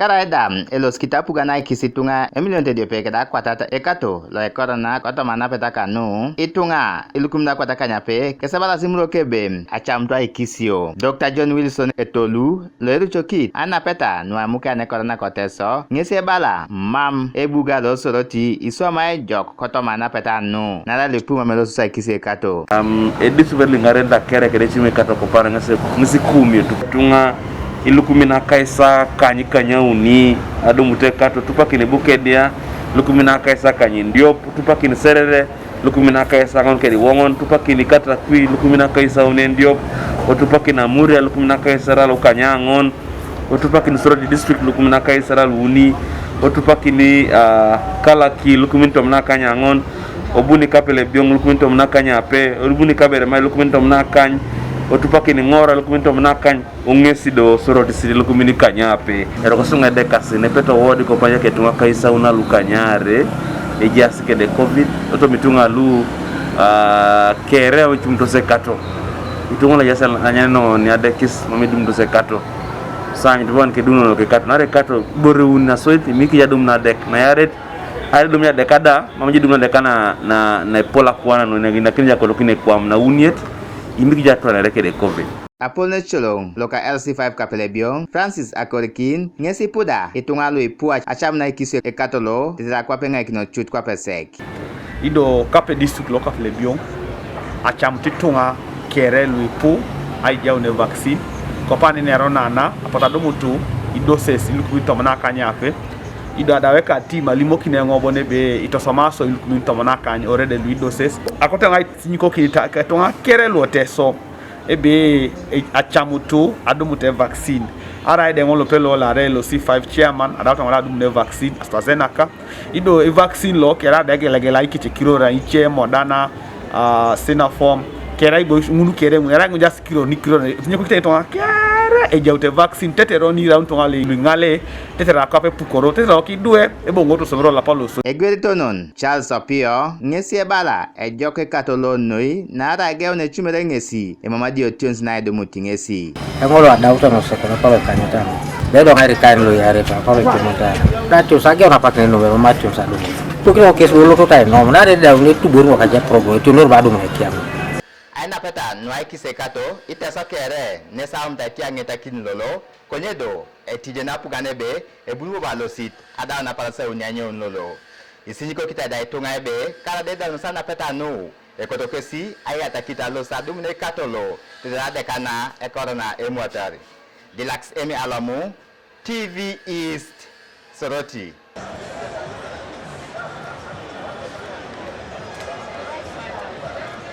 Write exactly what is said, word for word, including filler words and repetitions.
Karaida elosi kitapugan aikis ituŋa emilionit ediope keda akwatat ekato lo ekorona kotoma anapeta kanu, ituŋa ilukumin akwat kanyape kes ebalasi imurok ebe acamutu aikisio. Dr. John Wilson Etolu, lo erucokit anapeta nu emukean ekorona ko Teso, ŋesi ebala mam ebuga lo Soroti iswama ejok kotoma anapeta nu, naarai luipu mam elosi aikis ekato. Am, edisubet liŋaren da kere kede cime kato kopana ŋesi, ŋesi kumi tu-, tuŋa ilukumin akaisakany kanyauni adumut ekato, tupakin Bukedea ilukumin akaisakany idiop, tupakin Serere ilukumin akaisaŋon kede iwoŋon, tupakin Katakwi ilukumin akaisauni idiop, otupakin Amuria ilukumin akaisare lukanyaŋon, otupakin Soroti district ilukumin akaisare luuni, otupakin, ah, Kalaki ilukumin tomon akanyaŋon, obuni Kapelebyong ilukumin tomon akanyape, obuni Kaberamai ilukumin tomon akany, otupakin Ŋora ilukumin tomon akany, oŋesi do Soroti siri ilukumin kanyape. Eroko suŋ edekasi nepeto wodi kopanya ketuŋa kaisauna lukanyare, ejaas kede covid, otom ituŋa lu, ah, kere ecumutos ekato. Ituŋa lo ejaas anyaneno niadekis mam idumutos ekato. Sany tuban kedunono kekato, nare kato boreun nasoit, imikija dum nadek, nayaret, are dum nadek ada, mam jidum nadek na, na, na epola kwana no, na, na kinja kolokin ekwam na uniet, imikija twanere kede covid. Apol necoloŋ loka L C five Kapelebyong, Francis Akorikin, ŋesi ipuda ituŋa luipu ac-, acam naikisio ekato lo, tetere kwape eŋaikinot cut kwapesek. Ido kape district lo Kapelebyong, acamut ituŋa kere luipu aijaun evaccine, kopa ninero nana, apotu adumutu idoses ilukumin tomon akanyape, ido adau ekatim alimokini eoŋ bon ebe itosoma so ilukumin tomon akany orede luidoses. Akoto eoŋ aisinyikokin ituŋa kere lu Teso ebe, e, acamutu adumut evaccine. Arai de ŋol lope lo, lo arai L C five chairman, adautu ŋol adumun evaccine AstraZeneca. Ido evaccine lo kere da egelegela ikec ekiror ice Moderna, ah, Sinopharm, kere ibo ŋun kere ŋun, erai ŋun just kiror nikiror, isinyikokite ituŋa kere ejaut evaccine, tetere oni iraun ituŋa lu iŋale, tetere akwap epukoro, tetere ok idwe, eboŋoto osomero olapa lo Soroti. Egweritonon Charles Opio, ŋesi ebala ejok ekato lo noi, naarai ageun ecumere ŋesi, emam adiotions naidumut ŋesi. Eŋolo adautan osokon apalo ikanyutan. Dedo ŋairikain lo iareta apalo ikumutan. Natius ageun apak nenum emam atius adumut. Pokiro kes wolotot ainom, nare daun etubor ŋok aja problem, etionor badum ekiam. Ainapeta nu aikis ekato, Iteso kere, nes aomit aitiaŋetakin lolo, konye do, etije napugan ebe, ebuni bobo alosit, adaun apalasauni anyoun lolo. Isinyikokit da ituŋa ebe, karaida edaunasi anapeta nu, ekoto kesi aiyatakit alosit adumun ekato lo, tetere adeka na ekorona emwatar. Dilax Emi Alomu, T V East, Soroti.